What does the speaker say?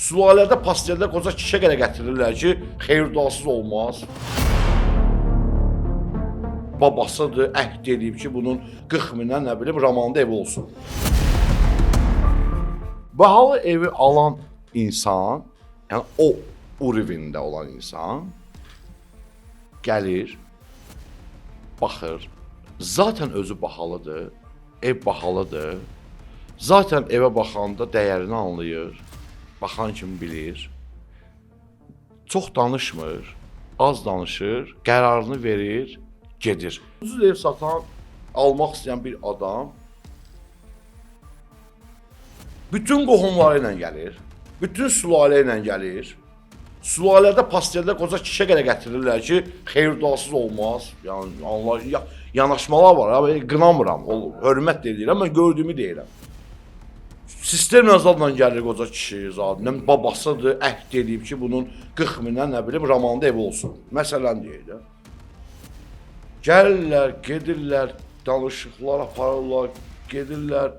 Sülalədə pasteldə qoca kişə qədər gətirirlər ki, xeyir-duasız olmaz. Babasıdır, əhd eləyib ki, bunun 40 minə, nə bilim, romanda evi olsun. Bahalı evi alan insan, yəni o urivində olan insan gəlir, baxır. Zaten özü bahalıdır, ev bahalıdır. Zaten evə baxanda dəyərini anlayır, baxan kimi bilir. Çox danışmır, az danışır, qərarını verir, gedir. Ucuz ev satan, almaq istəyən bir adam bütün qohumları ilə gəlir, bütün sülalə ilə gəlir. Sülalədə pasteldə qoca kişə qədər gətirirlər ki, xeyir-duasız olmaz. Yəni anla ya, yanaşmalar var, ha, qınamıram, o, hörmət də edirəm, mən gördüyümü deyirəm. Sistemlə zadla gəlir qoca kişi, zad, nə babasıdır, əhd eləyib ki, bunun 40 minə, nə bilim, romanda evi olsun. Məsələn deyək də. Gəlirlər, gedirlər, danışıqlar aparırlar, gedirlər.